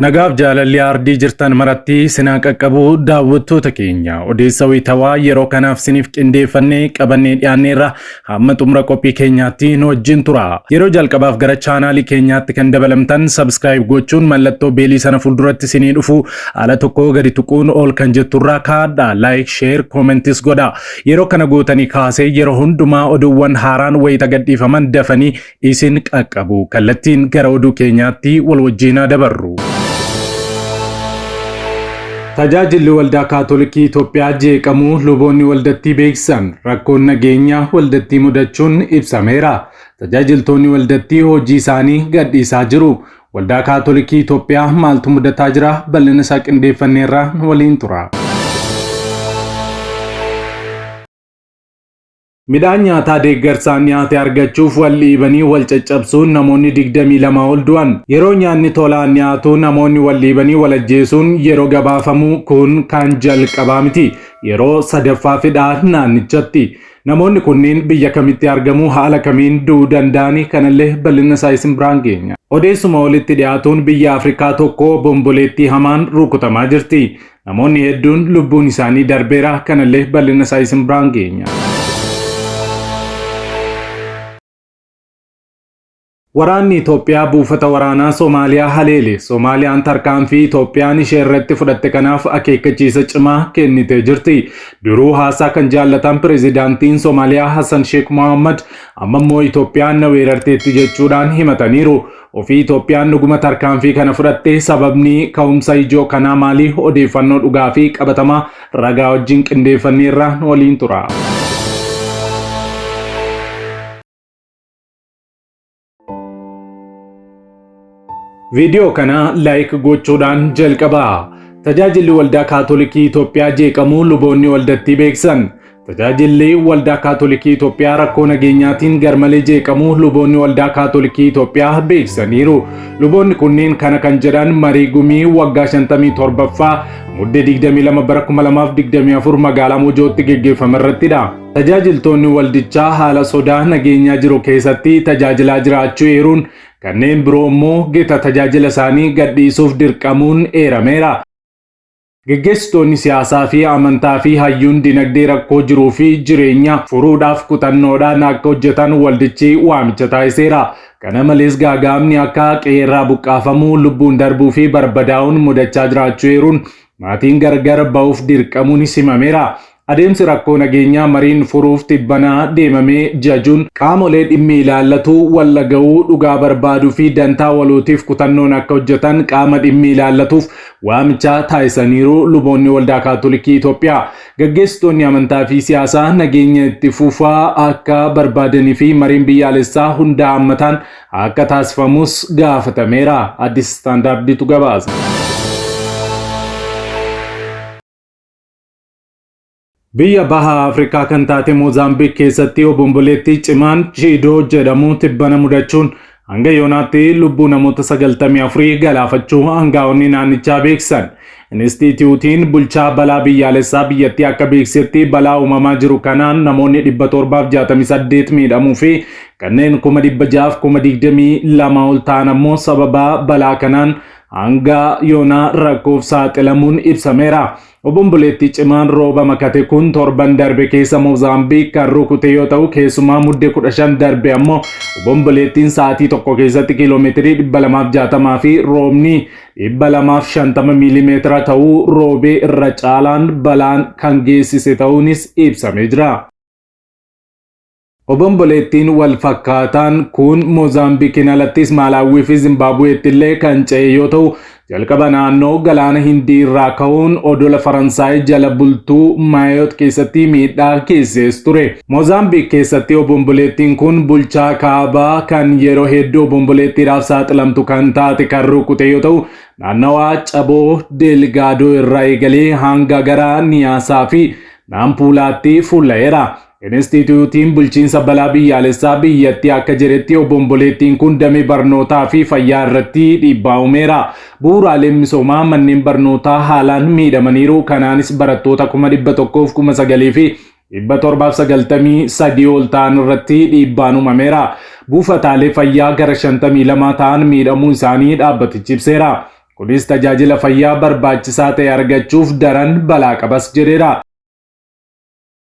Nagaaf jaalalli aardii jirtan maratti sinaa qaqqabu daawwattoota keenya odeessa wayitawaa yeroo kanaaf siniif qindeeffannee qabannee dhiyaanneerra hamma xumura qophii keenyaatti nu wajjin tura. Yeroo jalqabaaf gara chaanaalii keenyaatti kan dabalamtan subscribe gochuun mallattoo beelii sana fuulduratti sinii dhufu ala tokko gadi tuquun ol kan jetturraa kaadha like share commentis godha. Yeroo kana gootanii kaasee yeroo hundumaa oduuwwan haaraan wayita gadhiifaman dafanii isin qaqqabu. Kallattiin gara oduu keenyaatti wal wajjin haa dabarru. Tajaajilli Waldaa Kaatolikii Itoophiyaa jeeqamuu luboonni waldattii beeksisan. Rakkoon nageenyaa waldattii mudachuun ibsameera. Tajaajiltoonni waldattii hojii isaanii gadhiisaa jiru. Waldaa Kaatolikii Itoophiyaa maaltu mudataa jira? Bal'ina isaa qindeeffanneerra nu waliin tura. Midhaan nyaataa deeggarsaan dhiyaate argachuuf wal dhiibanii wal caccabsuun namoonni 22 ol du'an. Yeroo nyaanni tolaan dhiyaatu namoonni wal dhiibanii wal ajjeesuun yeroo gabaafamu kun kan jalqabaa miti. Yeroo sadaffaafidha naannichatti. Namoonni kunniin biyya kamitti argamu haala kamiin du'uu danda'ani kanallee bal'ina isaa isin biraan geenya. Odeessuma walitti dhiyaatuun biyya Afrikaa tokko bomboleettii hamaan rukutamaa jirti. Namoonni hedduun lubbuun isaanii darbeera kanallee bal'ina isaa isin biraan geenya. Waraanni Itoophiyaa buufata waraanaa Somaaliyaa haleele. Somaaliyaan tarkaanfii Itoophiyaan ishee irratti fudhatte kanaaf akeekkachiisa cimaa kennitee jirti. Duruu haasaa kan jaallatan pirezidaantiin Somaaliyaa Hassan Sheekh Mohammad amma immoo Itoophiyaan na weerarteetti jechuudhaan himataniiru. Ofii Itoophiyaan dhuguma tarkaanfii kana fudhatte sababni ka'umsa ijoo kanaa maali? Odeeffannoo dhugaa fi qabatamaa ragaa wajjin qindeeffanneerra nu waliin tura. Viidiyoo kana like gochuudhaan jalqabaa. Tajaajilli Waldaa Kaatolikii Itoophiyaa jeeqamuu luboonni waldattii beeksisan. Tajaajilli Waldaa Kaatolikii Itoophiyaa rakkoo nageenyaatiin garmalee jeeqamuu luboonni Waldaa Kaatolikii Itoophiyaa beeksisaniiru. Luboonni kunneen kana kan jedhan marii gumii waggaa 57ffaa Muddee 22 bara 2024 magaalaa Mojootti geggeeffame irrattidha. Tajaajiltoonni waldichaa haala sodaa nageenyaa jiru keessatti tajaajilaa jiraachuu eeruun kanneen biroo immoo gita tajaajila isaanii gadhiisuuf dirqamuun eerameera. Geggeessitoonni siyaasaa fi amantaa fi hayyuun dinagdee rakkoo jiruu fi jireenya furuudhaaf kutannoodhaan akka hojjetan waldichi waamicha taasiseera. Kana malees gaaga'amni akka qe'eerraa buqqaafamuu, lubbuun darbuu fi barbadaa'uun mudachaa jiraachuu eeruun maatiin gargar ba'uuf dirqamuunis himameera. Adeemsi rakkoo nageenyaa mariin furuuf tibbana deemame jajuun qaamolee dhimmi ilaallatu waldhaga'uu, dhugaa barbaaduu fi dantaa walootiif kutannoon akka hojjetan qaama dhimmi ilaallatuuf waamicha taasisaniiru luboonni Waldaa Kaatolikii Itoophiyaa. Gaggeessitoonni amantaa fi siyaasaa nageenya itti fufaa akka barbaadanii fi mariin biyyaalessaa hunda haammataan akka taasifamus gaafatameera. Addis Standarditu gabaase. Biyya Baha Afrikaa kan taate Moozaambiik keessatti obomboleettii cimaan Chiidoo jedhamu tibbana mudachuun hanga yoonaatti lubbuu namoota 94 galaafachuu aangaa'onni naannichaa beeksisan. Inistiitiyuutiin bulchaa balaa biyyaalessaa biyyattii akka beeksisetti balaa uumamaa jiru kanaan namoonni 768 miidhamuu fi kanneen 622,000 ol ta'an ammoo sababa balaa kanaan hanga yoonaa rakkoof saaxilamuun ibsameera. Obomboleettii cimaan rooba makate kun torban darbe keessa Moozaambiik kan rukute yoo ta'u keessumaa Mudde 15 darbe ammoo obomboleettiin sa'aatii tokko keessatti kiiloomeetirii 260 fi roobni 250 miilimeetira ta'uu roobee irra caalaan balaan kan geessise ta'uunis ibsamee jira. Obomboleettiin wal fakkaataan kun Moozaambikiin alattis Maalaawwii fi Zimbaabuweetti illee kan ce'e yoo ta'u, jalqaba naannoo galaana Hindii irraa ka'uun odola Faransaay jala bultuu Maayoot keessatti miidhaa geessisees ture. Moozaambiik keessatti obomboleettiin kun bulchaa kaabaa kan yeroo hedduu obomboleettiidhaaf saaxilamtu kan taate kan rukute yoo ta'u, naannawaa Caboo Delgaadoo irraa eegalee hanga gara Niyaasaa fi Naampuulaatti fulla'eera. Inistiitiyuutiin Bulchiinsa Balaa Biyyaalessaa biyyattii akka jedhetti obomboleettiin kun damee barnootaa fi fayyaa irratti dhiibbaa uumeera. Bu'uuraaleen misoomaa manneen barnootaa haalaan miidhamaniiru. Kanaanis barattoota 109,793 ol ta'an irratti dhiibbaan uumameera. Buufataalee fayyaa gara 52 ta'an miidhamuu isaanii dhaabbatichi ibseera. Kunis tajaajila fayyaa barbaachisaa ta'e argachuuf daran balaa qabas jedheera.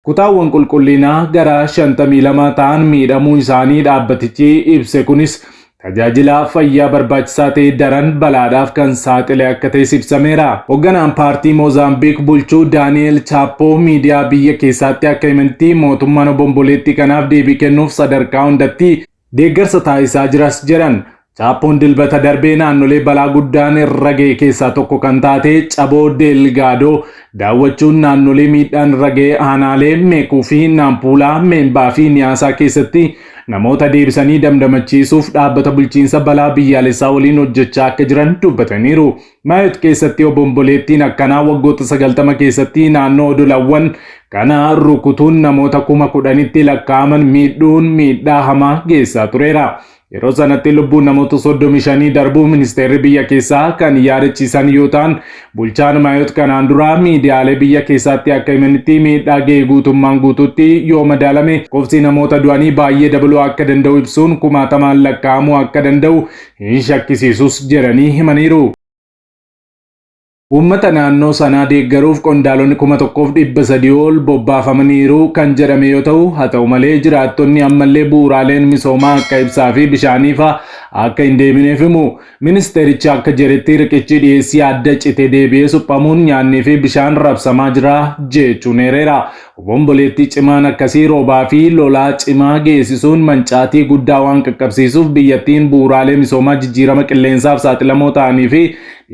Kutaawwan qulqullinaa gara 52 ta'an miidhamuu isaanii dhaabbatichi ibse kunis tajaajila fayyaa barbaachisaa ta'e daran balaadhaaf kan saaxile akka ta'es ibsameera. Hoogganaan paartii Moozaambiik bulchuu Daani'eel Chaappoo miidiyaa biyya keessaatti akka himanitti mootummaan obomboleettii kanaaf deebii kennuuf sadarkaa hundatti deeggarsa taasisaa jiras jedhan. Chaappoon Dilbata darbee naannolee balaa guddaan irra ga'e keessaa tokko kan taate Caboo Deelgaadoo daawwachuun naannolee miidhaan irra ga'e aanaalee Meekuu fi Naampuulaa, Meembaa fi Niyaasaa keessatti namoota deebisanii damdamachiisuuf dhaabbata bulchiinsa balaa biyyaalessaa waliin hojjechaa akka jiran dubbataniiru. Maayot keessatti obomboleettiin akkanaa waggoota 90 keessatti naannoo odolawwan kana rukutuun namoota 10,000tti lakkaa'aman miidhuun miidhaa hamaa geessaa tureera. Yeroo sanatti lubbuun namoota 35 darbuu ministeerri biyya keessaa kan yaadachiisan yoo ta'an, bulchaan Maayot kanaan dura miidiyaalee biyya keessaatti akka himanitti miidhaa ga'e guutummaan guutuutti yoo madaalame lakkoofsi namoota du'anii baay'ee dabaluu akka danda'u ibsuun kumaatamaan lakkaa'amuu akka danda'u hin shakkisiisus jedhanii himaniiru. Uummata naannoo sanaa deeggaruuf qondaalonni 1,300 ol bobbaafamaniiru kan jedhame yoo ta'u, haa ta'u malee jiraattonni ammallee bu'uuraaleen misoomaa akka ibsaa fi bishaanii fa'a akka hin deebineef himu. Ministeerichi akka jedhetti riqichi dhiyeessii adda cite deebi'ee suphamuun nyaannii fi bishaan rabsamaa jira jechuun eereera. Obomboleettii cimaan akkasii roobaa fi lolaa cimaa geessisuun mancaatii guddaa waan qaqqabsiisuuf biyyattiin bu'uuraalee misoomaa jijjiirama qilleensaaf saaxilamoo ta'anii fi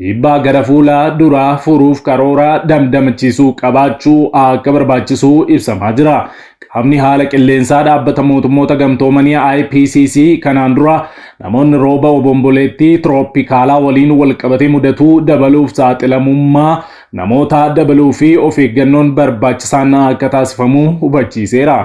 dhiibbaa gara fuula duraa furuuf karoora damdamachiisuu qabaachuu akka barbaachisu ibsamaa jira. Qaamni haala qilleensaa dhaabbata mootummoota gamtoomanii IPCC kanaan dura namoonni rooba obomboleettii tirooppikaalaa waliin walqabatee mudatuu dabaluuf saaxilamummaa namoota dabaluu fi of eeggannoon barbaachisaan akka taasifamu hubachiiseera.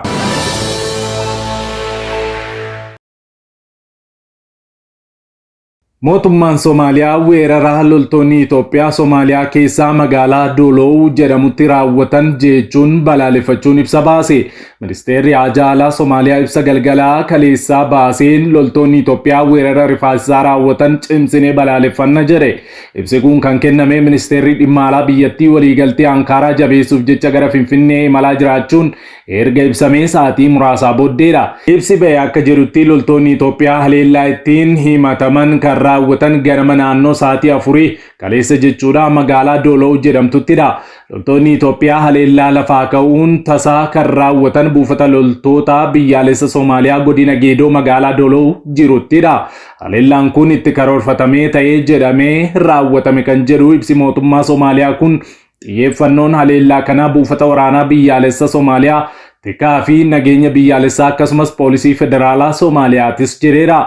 Mootummaan Somaaliyaa weerara loltoonni Itoophiyaa Somaaliyaa keessaa magaalaa Doolow jedhamutti raawwatan jechuun balaaleffachuun ibsa baase. Ministeerri Haajaa Alaa Somaaliyaa ibsa galgalaa kaleessaa baaseen loltoonni Itoophiyaa weerara rifaasisaa raawwatan cimsinee balaaleffanna jedhe. Ibsi kun kan kenname ministeerri dhimma alaa biyyattii waliigaltee Ankaaraa jabeessuuf jecha gara Finfinnee imalaa jiraachuun erga ibsamee sa'aatii muraasaa booddeedha. Ibsi ba'e akka jedhutti loltoonni Itoophiyaa haleellaa ittiin himataman kan raawwatan ganama naannoo sa'aatii 4 kaleessa jechuudha magaalaa Doolow jedhamtuttidha. Loltoonni Itoophiyaa haleellaa lafaa ka'uun tasaa kan raawwatan buufata loltoota biyyaalessa Somaaliyaa godina Geedoo magaalaa Doolow jiruttidha. Haleellaan kun itti karoorfatamee ta'ee jedhamee raawwatame kan jedhu ibsi mootummaa Somaaliyaa kun xiyyeeffannoon haleellaa kanaa buufata waraanaa biyyaalessa Somaaliyaa, tikaa fi nageenya biyyaalessaa akkasumas poolisii federaalaa Soomaaliyaatis jedheera.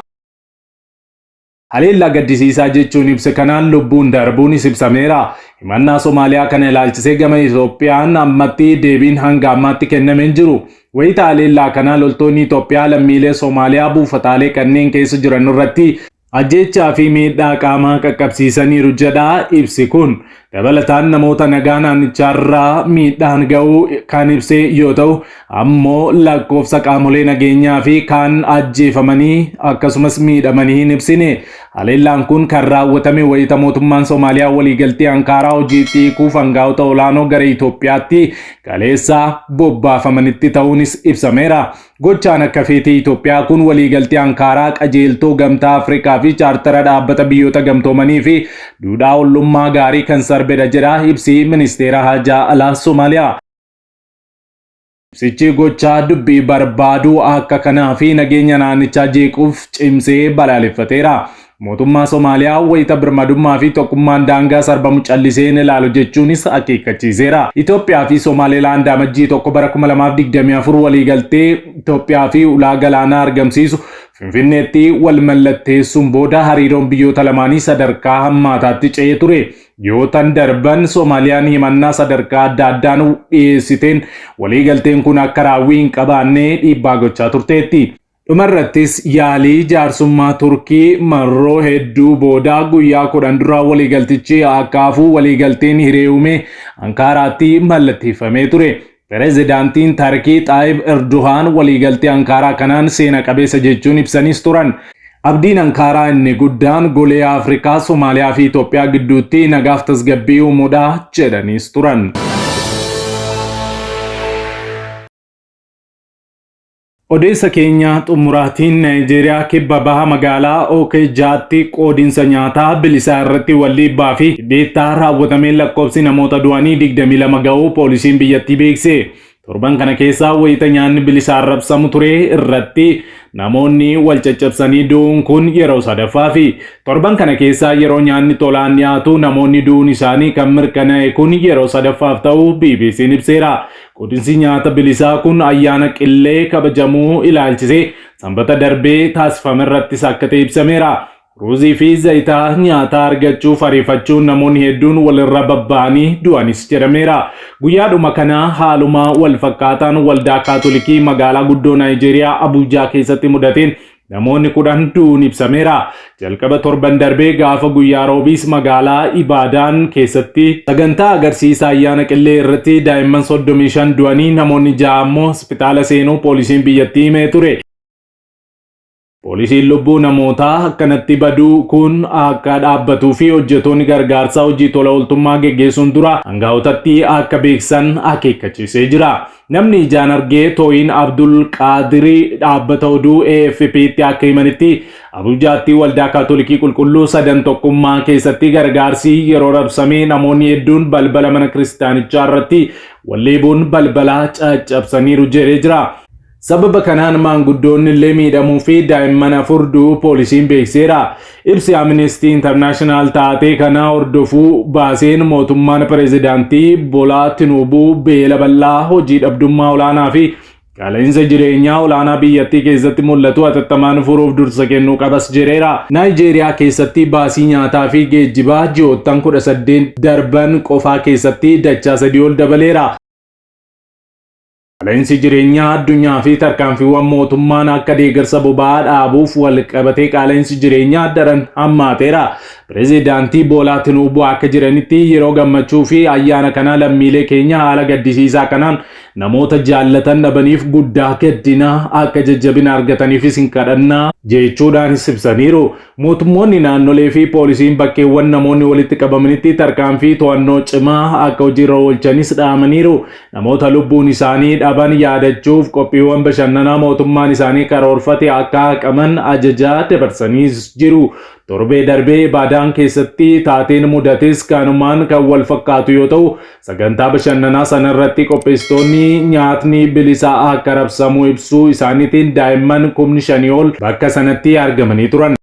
Haleellaa gaddisiisaa jechuun ibse kanaan lubbuun darbuunis ibsameera. Himannaa Somaaliyaa kana ilaalchisee gama Itoophiyaan ammatti deebiin hanga ammaatti kenname hin jiru. Wayita haleellaa kanaa loltoonni Itoophiyaa lammiilee Somaaliyaa buufataalee kanneen keessa jiran irratti ajjeechaa fi miidhaa qaamaa qaqqabsiisaniiru jedha ibsi kun. Dabalataan namoota nagaa naannichaarraa miidhaan ga'uu kan ibse yoo ta'u, ammoo lakkoofsa qaamolee nageenyaa fi kaan ajjeefamanii akkasumas miidhamanii hin ibsine. Haleellaan kun kan raawwatame wayita mootummaan Somaaliyaa waliigaltee Ankaaraa hojiitti hiikuuf angaa'ota olaanoo gara Itoophiyaatti kaleessa bobbaafamanitti ta'uunis ibsameera. Gochaan akka feetee Itoophiyaa kun waliigaltee Ankaaraa, qajeeltoo Gamtaa Afrikaa fi chaartara dhaabbata biyyoota gamtoomanii fi duudhaa ollummaa gaarii kan sarbedha jedha ibsi ministeera haajaa alaa Somaaliyaa. Ibsichi gochaa dubbii barbaaduu akka kanaa fi nageenya naannichaa jeequuf cimsee balaaleffateera. Mootummaa Somaaliyaa wayita birmadummaa fi tokkummaan daangaa sarbamu callisee hin ilaalu jechuunis akeekkachiiseera. Itoophiyaa fi Somaalilaand Amajjii 1 bara 2024 waliigaltee Itoophiyaa fi ulaa galaanaa argamsiisu Finfinneetti wal mallatteessuun booda hariiroon biyyoota lamaanii sadarkaa hammaataatti ce'ee ture. Ji'oottan darban Somaaliyaan himannaa sadarkaa adda addaan dhiyeessiteen waliigalteen kun akka raawwii hin qabaanne dhiibbaa gochaa turteetti. Dhumarrattis yaalii jaarsummaa Turkii marroo hedduu booda guyyaa 10 dura waliigaltichi akka hafu waliigalteen hiree uume Ankaaraatti mallatteeffamee ture. Pirezidaantiin Tarkii Xaayib Erdohaan waliigaltee Ankaaraa kanaan seena qabeessa jechuun ibsanis turan. Abdiin Ankaaraa inni guddaan golee Afrikaa, Somaaliyaa fi Itoophiyaa gidduutti nagaaf tasgabbii uumuudha jedhaniis turan. Odeessa keenya xumuraatiin Naayijeeriyaa kibba baha magaalaa Okeejaatti qoodinsa nyaataa bilisaa irratti wal dhiibbaa fi dhiittaa raawwatameen lakkoofsi namoota du'anii 22 ga'uu poolisiin biyyattii beekse. Torban kana keessa wayita nyaanni bilisaan rabsamu ture irratti namoonni wal caccabsanii du'uun kun yeroo sadaffaa fi torban kana keessa yeroo nyaanni tolaan dhiyaatu namoonni du'uun isaanii kan mirkanaa'e kun yeroo sadaffaaf ta'uu BBC'n ibseera. Qoodinsi nyaata bilisaa kun ayyaana qillee kabajamuu ilaalchisee sanbata darbee taasifame irrattis akka ta'e ibsameera. Ruuzii fi zayitaa nyaataa argachuuf ariifachuun namoonni hedduun walirra babba'anii du'anis jedhameera. Guyyaadhuma kana haaluma wal fakkaataan waldaa Kaatolikii magaalaa guddoo Naayijeeriyaa Abuujaa keessatti mudateen namoonni 10 du'uun ibsameera. Jalqaba torban darbee gaafa guyyaa Roobiis magaalaa Ibaadaan keessatti sagantaa agarsiisa ayyaana qillee irratti daa'imman 35 du'anii namoonni 6 ammoo hospitaala seenuu poolisiin biyyattii himee ture. Poolisiin lubbuu namootaa akkanatti baduu kun akka dhaabbatuu fi hojjetoonni gargaarsaa hojii tola ooltummaa geggeessuun dura aangaa'otatti akka beeksisan akeekkachiisee jira. Namni ijaan argee Tooyin Abdul Qaadirii dhaabbata oduu AFP'tti akka himanitti Abujaatti waldaa Kaatolikii Qulqulluu sadan tokkummaa keessatti gargaarsi yeroo rabsamee namoonni hedduun balbala mana kiristaanichaa irratti walleebuun balbala caccabsaniiru jedhee jira. Sababa kanaan maanguddoonni illee miidhamuu fi daa'imman 4 du'uu poolisiin beeksiseera. Ibsi Amnesty International taatee kana hordofuu baaseen mootummaan pireezidaantii Bolaa Tinuubuu beela bal'aa, hojii dhabdummaa olaanaa fi qaala'insa jireenyaa olaanaa biyyattii keessatti mul'atu hatattamaan furuuf dursa kennuu qabas jedheera. Naayijeeriyaa keessatti baasii nyaataa fi geejjibaa ji'oottan 18 darban qofaa keessatti dachaa sadii ol dabaleera. Qaala'insi jireenyaa addunyaa fi tarkaanfiiwwan mootummaan akka deeggarsa boba'aa dhaabuuf wal qabatee qaala'insi jireenyaa daran hammaateera. Pireezidaantii Boolaa Tinuubuu akka jedhanitti yeroo gammachuu fi ayyaana kanaa lammiilee keenya haala gaddisiisaa kanaan namoota jaallatan dhabaniif guddaa gaddina akka jajjabina argataniifis hin kadhannaa jechuudhaanis ibsaniiru. Mootummoonni naannolee fi poolisiin bakkeewwan namoonni walitti qabamanitti tarkaanfii to'annoo cimaa akka hojiirra oolchanis dhaamaniiru. Namoota lubbuun isaanii dhaban yaadachuuf qophiiwwan bashannanaa mootummaan isaanii karoorfate akka haqaman ajaja dabarsaniis jiru. Torbee darbee Ibaadaan keessatti taateen mudates kanumaan kan wal fakkaatu yoo ta'u, sagantaa bashannanaa sanarratti qopheessitoonni nyaatni bilisaa akka rabsamu ibsuu isaaniitiin daa'imman kumni shanii ol bakka sanatti argamanii turan.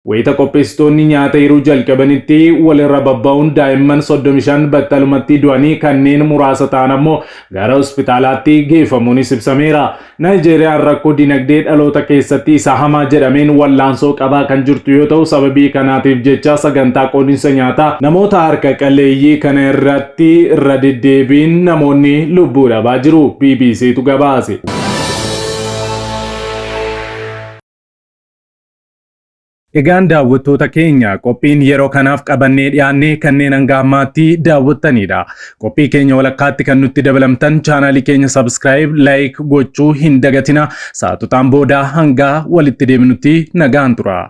Wayita qopheessitoonni nyaata hiruu jalqabanitti walirra babba'uun daa'imman 35 battalumatti du'anii kanneen muraasa ta'an ammoo gara hospitaalaatti geeffamuunis ibsameera. Naayijeeriyaan rakkoo dinagdee dhaloota keessatti isa hamaa jedhameen wallaansoo qabaa kan jirtu yoo ta'u sababii kanaatiif jecha sagantaa qoodinsa nyaataa namoota harka qalleeyyii kana irratti irra deddeebiin namoonni lubbuu dhabaa jiru. BBCtu gabaase. Egaan daawwattoota keenya qophiin yeroo kanaaf qabannee dhiyaanne kanneen hanga ammaatti daawwattanidha. Qophii keenya walakkaatti kan nutti dabalamtan chaanaalii keenya subscribe, like gochuu hin dagatina. Sa'aatotaan booda hanga walitti deebinutti nagaan tura.